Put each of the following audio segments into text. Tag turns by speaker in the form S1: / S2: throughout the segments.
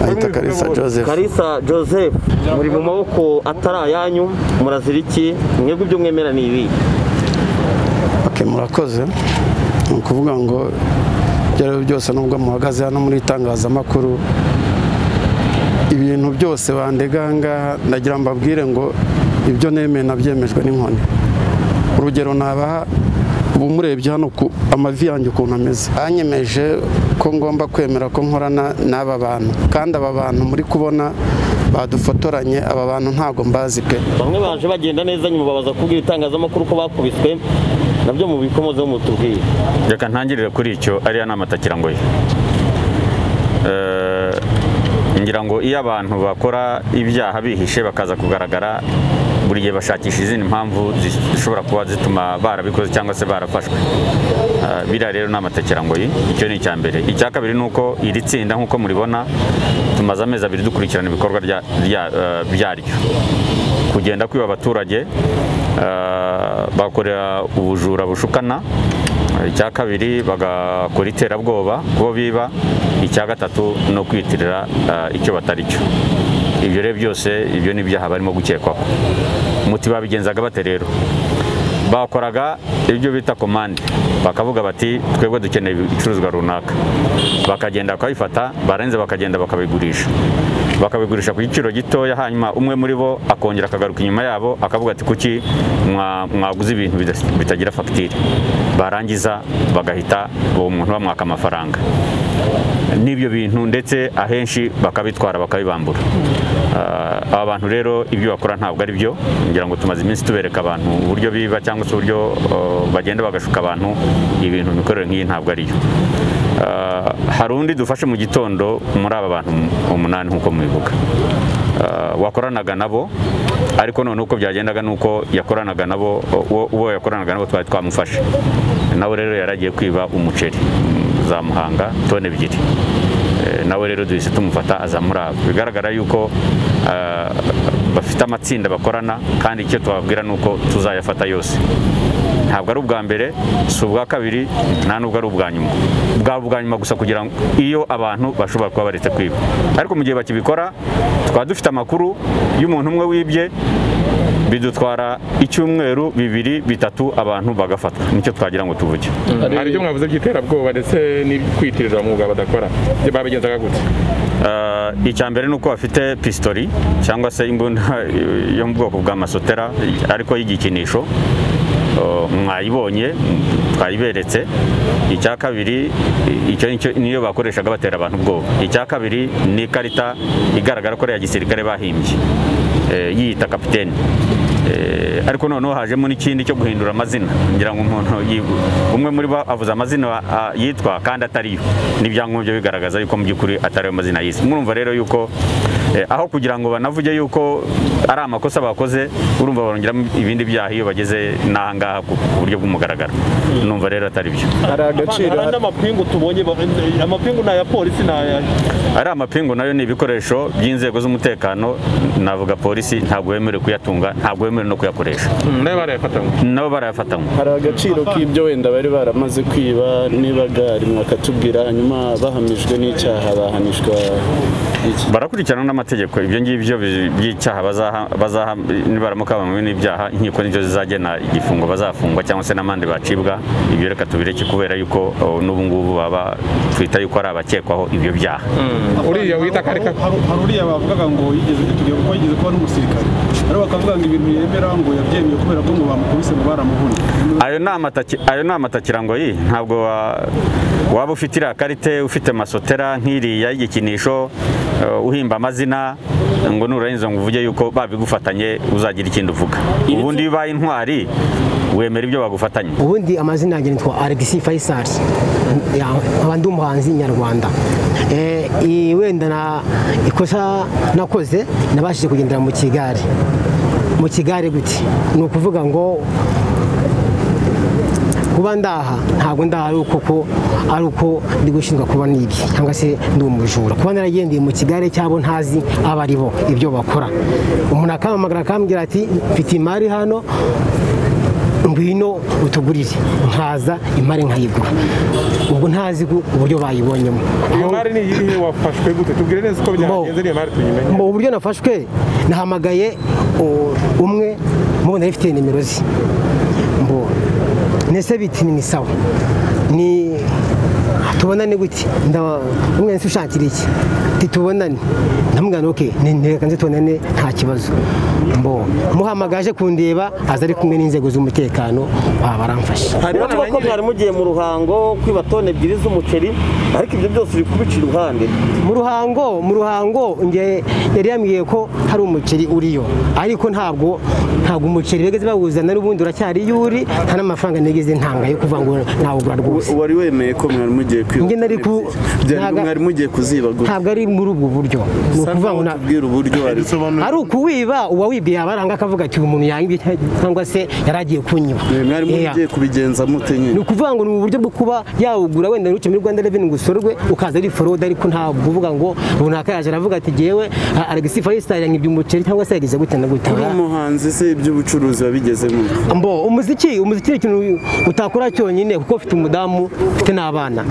S1: Ahita Kalisa Joseph.
S2: Kalisa Joseph, muri mu maboko atari ayanyu, murazira iki? Mwebwe ibyo mwemera ni ibi?
S1: Okay, murakoze. Ni ukuvuga ngo ibyo byose nubwo muhagaze hano muri itangazamakuru, ibintu byose bandega ngaha ndagira mbabwire ngo ibyo nemeye nabyemejwe n'inkoni. Urugero nabaha, ubu murebye hano ku amavi yanjye ukuntu ameze, anyemeje ko ngomba kwemera ko nkorana n'aba bantu, kandi aba bantu muri kubona badufotoranye, aba bantu ntago mbazi pe.
S2: Bamwe baje bagenda neza nyuma babaza kubwira itangazamakuru ko bakubiswe, nabyo mu bikomoze mutubwiye.
S3: Reka ntangirire kuri icyo ariya namatakirangoye. Ngira ngo iyo abantu bakora ibyaha bihishe bakaza kugaragara, buri gihe bashakisha izindi mpamvu zishobora kuba zituma barabikoze cyangwa se barafashwe. Biriya rero ni amatakirangoyi, icyo ni icya mbere. Icya kabiri ni uko iri tsinda nk'uko muribona tumaze amezi abiri dukurikirana ibikorwa byaryo, kugenda kwiba abaturage, bakorera ubujura bushukana. Icya kabiri bagakora iterabwoba kubo biba. Icya gatatu no kwitirira icyo batari cyo. Ibyo rero byose ibyo ni ibyaha barimo gukekwaho. Muti babigenzaga bate rero? Bakoraga ibyo bita komande, bakavuga bati twebwe dukeneye ibicuruzwa runaka, bakagenda bakabifata, barenze bakagenda bakabigurisha, bakabigurisha ku giciro gitoya, hanyuma umwe muri bo akongera akagaruka inyuma yabo akavuga ati kuki mwaguze ibintu bitagira fagitire, barangiza bagahita uwo muntu bamwaka amafaranga n'ibyo bintu, ndetse ahenshi bakabitwara bakabibambura. Aba bantu rero ibyo bakora ntabwo ari byo. Ngira ngo tumaze iminsi tubereka abantu uburyo biba cyangwa se uburyo bagenda bagashuka abantu ibintu, imikorere nk'iyi ntabwo ari yo. Hari undi dufashe mu gitondo muri aba bantu 8 nk'uko mubivuga, wakoranaga nabo, ariko none uko byagendaga nuko yakoranaga nabo, uwo yakoranaga nabo twari twamufashe nawe rero yaragiye kwiba umuceri za Muhanga tone 2, nawe rero duhise tumufata aza muri abo. Bigaragara yuko bafite amatsinda bakorana, kandi icyo twababwira nuko tuzayafata yose. Ntabwo ari ubwa mbere, si ubwa kabiri, nta nubwo ari ubwa nyuma. Bwa nyuma gusa kugira ngo iyo abantu bashobora kuba baretse kwiba, ariko mu gihe bakibikora twaba dufite amakuru y'umuntu umwe wibye, bidutwara icyumweru 2 3 abantu bagafatwa. Nicyo twagira ngo tuvuge.
S4: Hari ibyo mwavuze by'iterabwoba ndetse n'ikwitirira umwuga badakora, ibyo babigenzaga gute?
S3: Icya mbere nuko bafite pistori cyangwa se imbunda yo mu bwoko bwa masotera ariko y'igikinisho, mwayibonye twayiberetse. Icya kabiri icyo niyo bakoreshaga batera abantu ubwoba. Icya kabiri ni ikarita igaragara ko ari ya gisirikare bahimbye, yiyita kapitene. Ariko noneho hajemo n'ikindi cyo guhindura amazina, ngira ngo umuntu umwe muri bo avuze amazina yitwa kandi atariyo, n'ibyangombwa byo bigaragaza yuko mu by'ukuri atari ayo mazina yise. Murumva rero yuko aho kugira ngo banavuge yuko ari amakosa bakoze, urumva barongeramo ibindi byaha iyo bageze n'ahangaha ku buryo bw'umugaragaro. Numva rero atari byo.
S5: Hari agaciro
S6: n'amapingu tubonye, amapingu na ya polisi na
S3: ari amapingu nayo ni ibikoresho by'inzego z'umutekano, navuga polisi ntabwo wemerewe kuyatunga, ntabwo wemerewe no kuyakoresha. Nabo barayafatanywe.
S5: Hari agaciro k'ibyo wenda bari baramaze kwiba niba gari mwakatubwira, hanyuma bahamijwe n'icyaha bahanishwa iki?
S3: Barakurikirana n'amategeko ibyo ngibyo by'icyaha bazaha nibaramuka bamwe n'ibyaha, inkiko nizo zizagena igifungo bazafungwa cyangwa se n'amande bacibwa. Ibyo reka tubireke kubera yuko n'ubu ngubu baba twita yuko ari abakekwaho ibyo byaha.
S4: Uriya wita karika
S6: hari uriya bavugaga ngo yigeze tugiye kuko yigeze kuba n'umusirikare, ariko bakavuga ngo ibintu yemera ngo yabyemeye kubera ko ngo bamukubise ngo baramuvuna.
S3: Ayo ni amatakirangoyi. Ntabwo waba ufite iriya karite, ufite masotera nk'iriya y'igikinisho, uhimba amazina ngo nurangiza ngo uvuge yuko babigufatanye uzagira ikindi uvuga. Ubundi iyo ubaye intwari wemera ibyo bagufatanye.
S7: Ubundi amazina yanjye nitwa Alexis Faisal, nkaba ndi umuhanzi nyarwanda. Wenda na ikosa nakoze nabashije kugendera mu kigare. Mu kigare gute? Ni ukuvuga ngo kuba ndaha ntabwo ndaha ari uko ari uko ndi gushinzwe kuba nibye cyangwa se ndi umujura. Kuba naragendeye mu kigare cyabo ntazi abari bo ibyo bakora, umuntu akampamagara akambwira ati mfite imari hano Ngwino utugurire, nkaza imari nkayigura. Ubwo ntazi uburyo bayibonyemo.
S4: Iyo mari ni iyihe, wafashwe gute? Tubwire neza uko byagenze niyo mari tuyimenye.
S7: Mu buryo nafashwe, nahamagaye umwe mubona ifite nimero ze. Mbo nese biti ni sawa, ni tubonane gute? Umwe nse ushakira iki? Titubonane. Ndamubwira okay, reka nze tubonane nta kibazo. Mbo muhamagaje kundeba, aza ari kumwe n'inzego z'umutekano, baramfasha.
S2: Biravuga ko mwari mugiye mu Ruhango kwiba tone 2 z'umuceri, ariko ibyo byose uri kubica iruhande.
S7: Mu Ruhango nge yari yambwiye ko hari umuceri uriyo, ariko ntabwo umuceri begeze bawuzana, n'ubundi uracyari yuri, nta n'amafaranga nigeze ntanga yo kuvuga ngo nawugura rwose.
S5: Wari wemeye ko mwari mugiye kwiba?
S7: Nge nari ku
S5: mwari mugiye kuziba gute?
S7: Ntabwo ari muri ubwo buryo. Ni ukuvuga ngo
S5: tubwire uburyo
S7: ari ukuwiba, uwawibye yabaranga akavuga ati umuntu yangibye cyangwa se yaragiye kunyiba.
S5: Mwari mugiye kubigenza mute nyine?
S7: Ni ukuvuga ngo ni uburyo bwo kuba yawugura wenda nuce muri Rwanda Revenue ngo usorwe ukaza ari fraud, ariko ntabwo uvuga ngo runaka yaje aravuga ati jewe Alexis Faisal yangibye umuceri cyangwa se yagize gute na gute.
S5: Uri umuhanzi se iby'ubucuruzi wabigezemo?
S7: Mbo umuziki ni ikintu utakora cyonyine, kuko ufite umudamu, ufite n'abana.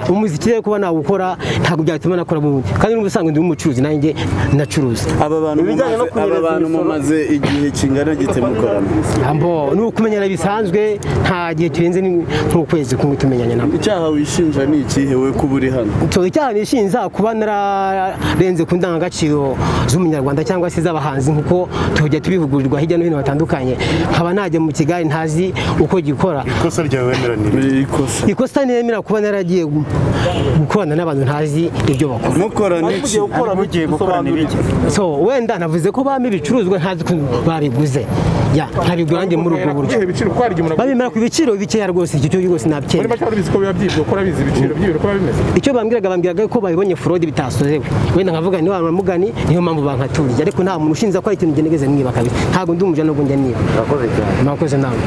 S7: Umuziki rero kuba nawukora ntabwo byatuma nakora bundi, kandi n'ubusanzwe ndi umucuruzi nanjye ndacuruza.
S5: Aba bantu mumaze igihe kingana gite mukorana?
S7: Mbo ni ukumenyana bisanzwe, nta gihe kirenze nk'ukwezi kumwe tumenyanye nabo.
S5: Icyaha wishinja ni ikihe we kuba uri hano?
S7: Icyaha nishinja kuba nararenze ku ndangagaciro z'umunyarwanda cyangwa se z'abahanzi, nkuko tujya tubihugurirwa hirya no hino batandukanye, nkaba najya mu Kigali ntazi uko gikora.
S8: Ikosa ryawe wemera ni
S5: ikosa?
S7: Ikosa nemera kuba naragiye gukorana n'abantu ntazi ibyo bakora.
S5: Mukorana iki?
S8: Mugiye gukorana ibiki?
S7: So wenda navuze ko bampa ibicuruzwa ntazi ko babiguze. Ya ntabigura nanjye muri ubwo buryo. Babimera ku biciro bikeya rwose, icyo cyo rwose nabyemera.
S4: Muri make urabizi ko biba byibwe, ko urabizi ibiciro by'ibintu ko bimeze.
S7: Icyo bambwiraga ko babibonye fraud bitasozewe. Wenda nkavuga ni wa mugani, niyo mpamvu bankaturiye, ariko nta muntu ushinza ko ari ikintu ngenegeze mwiba kabisa. Ntabwo ndi umuja nubwo njya niba.
S2: Murakoze cyane.
S7: Murakoze nawe.